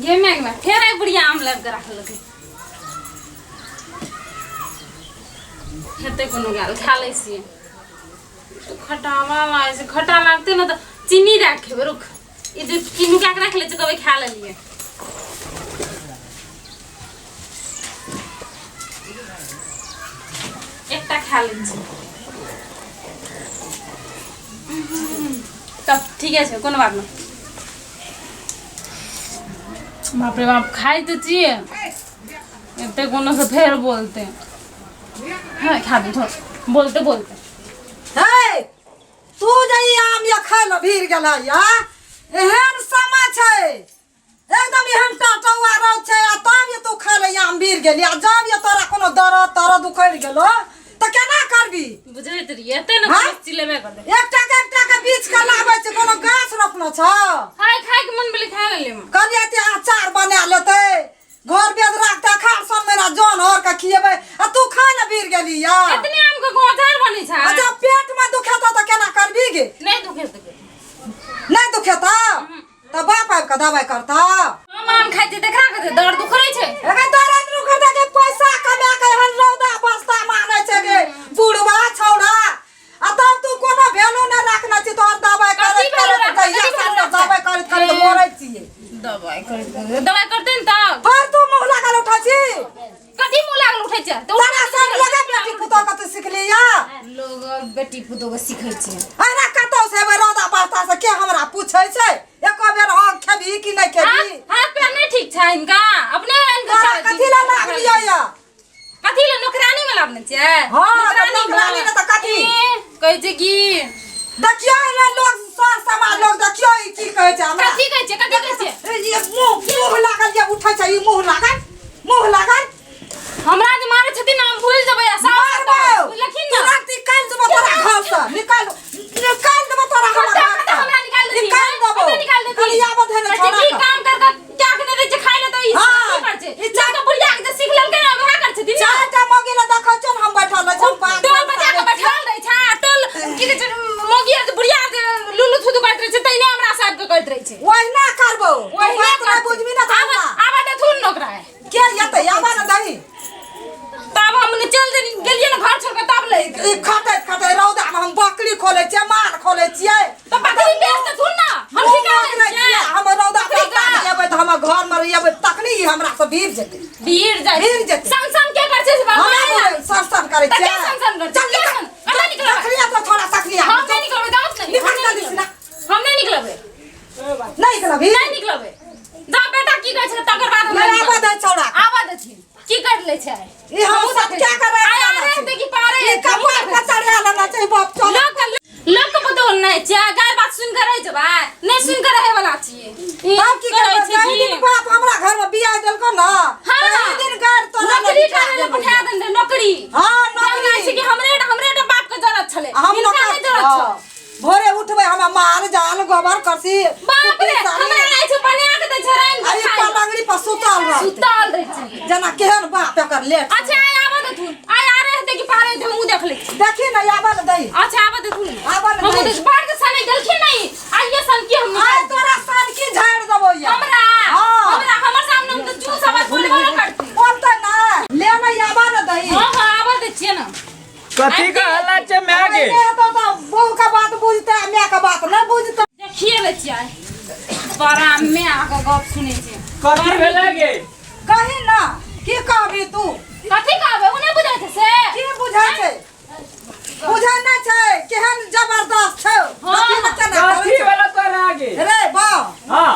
गे मैं मैं फेर आई बुढ़िया आम लाबि कऽ राखलकै हेतै कोनो गाल खा लै छियै तऽ खटावा लागै छै खटा लागतै ने तऽ चीनी दए कऽ खेबै रुक ई जे की नुका कऽ राखि लै छियै कहबै खा लेलियै एकटा खा लै छी तब ठीके छै कोनो बात नहि बाप रे बाप खाइ तऽ छियै एते कोनो से फेर बोलते हाँ खा दू थोड़ा बोलते बोलते हे तू जे ई आम या खाय लए भीड़ गेल या एहन समय छै एकदम एहन टटौआ रौद छै आ तब ये तू खाय लए आम भीड़ गेली आ जब ये तोरा कोनो दरद तरद उखड़ि गेलो तऽ केना करबी बुझैत रहियै एते ने हाँ? कोनो चिलेबे करतै एकटा के एकटा के बीछ के लाबै छै कोनो गाछ रोपनो छ खाय खाय के मन भेलै खा लेलियै माँ कहलियै ते अचार बना लेतै घर बेद राखते अखाड़ सन महीना जन हर के खिएबै आ तू खाय लए भीड़ गेली या एतने आम के कोनो अचार बनै छै अच्छा पेट में दुखेतौ तऽ केना करबी गे नहि दुखेतै नहि दुखेतौ तऽ बाप आबि कऽ दबाइ करतौ हम आम खाइ छियै तकरा कते दर्द उखड़ै छै एकर दर्द उखड़तै के पैसा कमा के एहन रौदा बस्ता मारै छै गे बुढ़वा छौड़ा आ तब तू कोनो भेलो नहि राखने छी तोहर दबाइ कथी करैत भेलो करैत राखने? जहिया कथी साल भेलो दबाइ करैत करैत मरै छियै दबाइ करैत करैत दबाइ करतै ने तब पर तू मुँह लागल उठै छी कथी मुँह लागल उठै छै तऽ तोरा सब लगा बेटी पुतोह के तू सिखली या लोग और बेटी पुतोह के सिखै छै अहिना कतौ से एबै रौदा बस्ता से के हमरा पूछै छै एको बेर हँ खेबही कि नहि खेबही हाथ हाथ पैर नहि ठीक छै हिनका अपने हिनका तोरा कथी लए लागलियै या कथी लए नौकरानी में लाबने छियै हाँ, तऽ नौकरानी ने तऽ कथी? ए, कहै छै कि देखियौ एहिमे लोग सर समाज लोग देखियौ ई की कहै छै हमरा कथी कहै छै कथी कहै छै ई मुँह मुँह लागल जे उठै छै ई मुँह लागल मुँह लागल हमरा जे मारै छथिन ने हम भूलि जेबै आ साउस मारबौ बुझलखिन ने तुरंत निकालि देबौ तोरा घर से निकाल निकालि देबौ तोरा हमरा कतऽ घर कतऽ से हमरा निकालि देथिन निकालि देबौ कतऽ निकालि देथिन खाली आबऽ दे ने कहै छै छोड़ा की के। काम कर कर क्या के नहि दै छै खाइ लए तऽ ई हाँ, की करै छै ई ई चार बुढ़िया के जे सीख लेलकै ने वएह करै छथिन ने चारिटा मौगी लए देखै छियौ ने हम बैठल रहै छी हम टोल बजा के बैठल रहै छै आ टोल की कहै छै मौगी आर जे बुढ़िया आर जे लुलु थुथु करैत रहै छै तहिने हमरा साहब के करैत रहै छै ओहिना करबौ तू ओहिने बात नहि बुझबी ने तऽ आबऽ हमरा आबऽ देथुन ने ओकरा के एतै आबऽ ने दही तब हम ने चल देली गेलियै ने घर छोड़ के तब ले ई खटैत खटैत रौदामे हम बकरी खोलै छियै माल खोलै छियै तऽ बकरी बेच देथुन ने हम मुँह ठिका रोकने दै छियै छियै हम रौदा बकरी बस्ता का? एबै तऽ हमर घरमे रहिएबै तखनी ई हमरा से भीड़ जेतै भीड़ जाइ भीड़ जेतै। सन सन के कर छै से बाबा हमरा बोले सर सर करै तऽ छियै के सन सन करै छै? चल के निकल सन? कतऽ निकलबै? तखनी तो छोड़ा तखनी हम नहि निकलबै जाउ ने निकल जल्दी से ना। हम नहि निकलबै नहीं निकलबी नहि निकलबै जा बेटा की कहै छै तकर बाद हमरा नहीं आबऽ दे छौड़ा के। आबऽ देथिन की कर लै छै ई हम सब क्या करे आय आरे हेतै कि पारे ई कपार पर चढ़ा लेना छै बाप चल लोक लोक के पतो नहि छै गाय बात सुन के रहि जेबै नहि सुन के रहै वाला छियै ई तब की कहै करबै छै जाहि कि दिन बाप हमरा घर में बियाह देलको ना हाँ। ताहि दिन गार तोरा नौकरी करे ले पठा देन रहे नौकरी हाँ, हम नौकरी। छै कि हमरे हमरे बाप के जरूरत छलै हम हिनका नौकर नहि जरूरत छल हाँ। भोरे उठबै हम माल जाल गोबर करसी बाप रे हमरा नहि छै बना के दै छै रानि अरे के खाइ पलंगड़ी पर सुतल रहतै सुतल रहै छै जेना केहन बाप एकर लेट अच्छा आइ आबऽ देथुन आइ आ रहे हेतै कि पारे हेतै हमहूँ देख लै छी देखी ने आबऽ ने दही अच्छा आबऽ देथुन आबऽ ने हमहूँ दही। देख बाहर के सने गेलखिन नहि आइए सन की हम आइ तोरा सन की झाड़ि देबौ या हमरा हाँ। हमरा हमर सामने हम तऽ जूस आवाज बोलबो नहि करती बोलतै ना ले ने आबऽ ने दही हाँ हाँ आबऽ दै छियै ने कथी के हल्ला छै माय के हेतौ तऽ बहू के बात बुझतै आ माय के बात नहि बुझतै देखिए लै छियै बड़ा में आके गप सुनै छै कथी भेलै गे कही ना की कहबी तू कथी कहबै ओ नहि बुझै छै से की बुझै छै बुझै नहि छै केहन जबरदस्त छौ हाँ। देखी ने केना करै कथी छौ। भेलै तोरा गे रे बा हां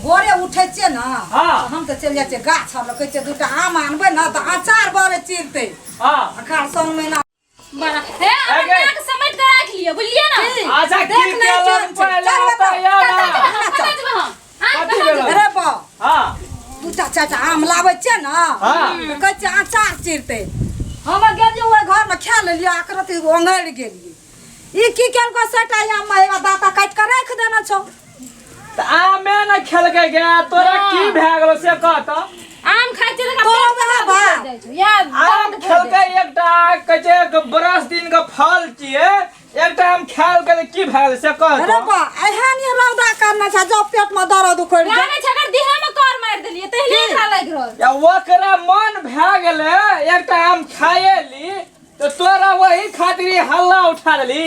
भोरे उठै छियै ने हाँ। तऽ हम तऽ चलि जाइ छियै गाछ आर लग कहै छियै दूटा आम आनबै ने तऽ अचार बड़े चिरतै हां अखाड़ साउन महीना बड़ा हे अपन आगे। नाक समेट के राख लिअ बुझलियै ने अच्छा की देख नहि केलन केहन छै। पहिले चल बेटा, बतैया कतऽ ना जेबै हम कतऽ जेबै हम आँय, कथी कतऽ भेलै? जेबै? रे बा हां दूटा चारिटा आम लाबै छियै ने हाँ। तऽ कहै छियै अचार चिरतै हम गेलियै ओहि घरमे खा लेलियै आकृति ओंघरि गेलियै ई की केलको सेटा आम मे हेवा दाता काटि कऽ राखि देने छौ तऽ आमे ने खेलकै गे तोरा की भए गेलो से कह तऽ आम खाइ छियै तऽ तोरा पेट वएह खराब बात। भऽ जाइ छौ। या आम दर्द भऽ जाइ खेलकै एकटा कहै छै एक बरस दिन के फल छियै एकटा आम खेलकै तऽ की भए गेलै से कह अरे तऽ बा एहन ये रौदा करने छै जब पेट में दर्द उखड़ छै। जाए लागै छै अगर देहे में कर मारि ओकरा मन भए गेलै एकटा आम खाए ली तऽ तोरा वही खातिर ई हल्ला उठा देली।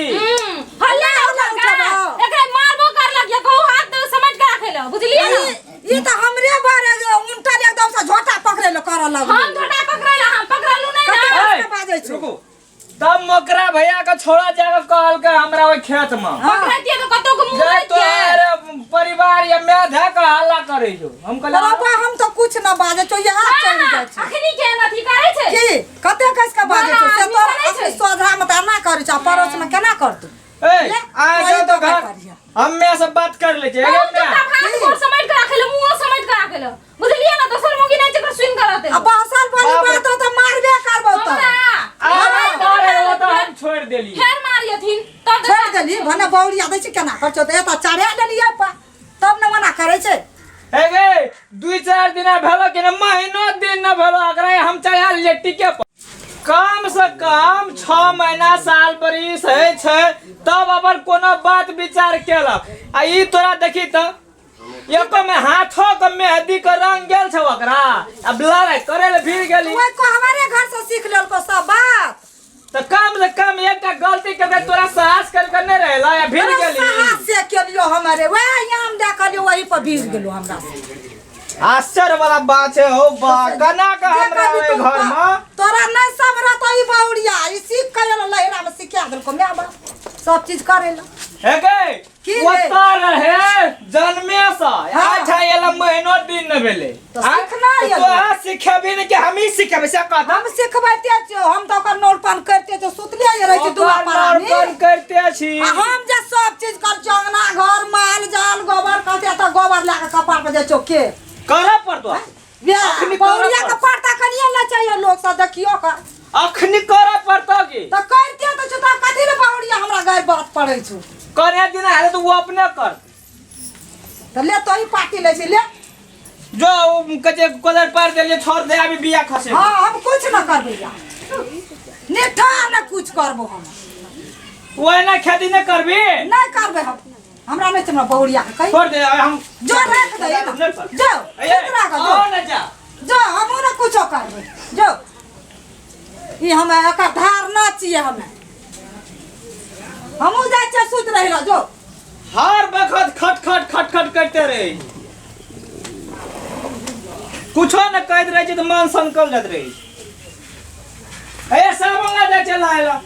हल्ला हल्ला उठा उठाबो। एकरा मारबो करलक या कहू हाथ दे समेट के राखे लो, बुझलिए ना? ई तऽ हमरे बारे उनटा एकदम से झोटा पकड़े लो करऽ हम लगल। झोटा पकड़ेला, हम पकड़लू नहीं ना। कते ए, बाजै छौ? रुकू, तब मोकरा भैया के छोड़ा जाके कहलकै हमरा ओहि खेत में हाँ। पकड़तिए तो कतौ के मुंह जे रहितिए। तोहर परिवार या मैं धऽ के हल्ला करै छौ। हम कहलियै बाबा, हम तऽ कुछ न बाजै छौ, इएह चलि जाइ छै। अखनी के अथी करै छै। की कते कस के बाजै छौ से आदमी तोरा करै छै। अपने सोझा मे तऽ एना करै छौ, पड़ोस मे केना करतौ? ए, ले, आ वही जाओ तो बात घर, करिहे। हम्मे से बात कर ले छियै। बहुत गे चुपचाप माय। हाथ गोर समेट के राखे लो, मुंहो समेट के राखे लो, बुझलिए ना? दोसर मोगी नहीं जकर सुन के रहते। आ बहसल वाली बाप रे। बात हो तऽ मारबे करबौ तऽ। हमरा आ मारे हो तऽ हम छोड़ि देली। फेर मारियथिन तब। छोड़ि देली भने बौरिया दै छै, केना कर छौ तऽ एतऽ चढ़ा देलियै पा तब ने मना करै छै। हे गे, 2-4 दिना भेलो कि ने, महीनो दिन न भेलो, अकरा हम चढ़ा लियै टीके पर। कम से कम 6 महीना साल बरिस होइ छै तब अपन कोनो बात विचार केलक। आ ई तोरा देखी तऽ एको में हाथो के मेहंदी के रंग गेल छै ओकरा, आ लड़ाई करे ले भीड़ गेली। ओहि को हमारे घर से सीख लेलको सब बात। तऽ कम से कम एकटा गलती करके तोरा साहस करके नहि रहला या भीड़ अरे गेली। साहस से केलियो हमारे वह आम दे कहलियो, वही पर भीड़ गेलो हमरा से। आश्चर्य वाला बात छै हो बा, केना के जे हमरा कभी ओहि तू घर में तोरा नहीं समझ तो ई बौरिया ई सीख के एलो, लहिरा में सिखा देलको my बाप सब चीज करे ला। हे गे, की रे? ओतऽ रहे जन्मे से हाँ। अच्छा एला महीनो दिन न भेलै। तऽ आँय? सिखना तऽ एलै। तोरा सिखेबही ने कि हमही सिखेबै से कहता? हम सिखबैते छियौ, हम तऽ ओकर नौल पान करिते छियौ, सुतले रहै छी दुआ ओकर परानी। नौल करिते छी। आ हम जे सब चीज कर छियौ, अंगना घर माल जाल गोबर कहते तऽ गोबर लए कऽ कपार पर जाइ छियौ के करऽ पड़तो। वएह अखनी करऽ पौड़िया के पड़तौ। पड़ता कनिये ने चाहिए, लोक सब देखियो का। अखनी करऽ पड़तो की? तऽ करिते तऽ छौ, तऽ कथी ले पौड़िया हमरा गारि बात पड़ै छौ? करे दिना हेतै तऽ ओ अपने कर। तऽ ले तोही पार्टी लै छी ले। जो ओ कहै छै कोदर पारि देलियै, छोड़ दे, अभी बिया खसे। हाँ, हम कुछ न करबै यार, निठा न कुछ करबो हम। ओहिना खेती नहि करबी? नहीं करबै हम, हमरा नहीं छै, हमरा बहुरिया के कही। छोड़ दे हम। जो रख दे ना, नहीं कर। जो ए, खेत राख जो। आओ ने जा। जो हमहूँ ने कुछो करबै जो, ई हमे एकर धार न छियै, हमे हमहूँ जाइ छियै सुति रहि जो। हर बखत खट खट खट खट करते रहे, कुछो न कहैत रहै छै तऽ मन संकल जाइत रहै छै। ए, साबुन ला जाइ छै लाय ला।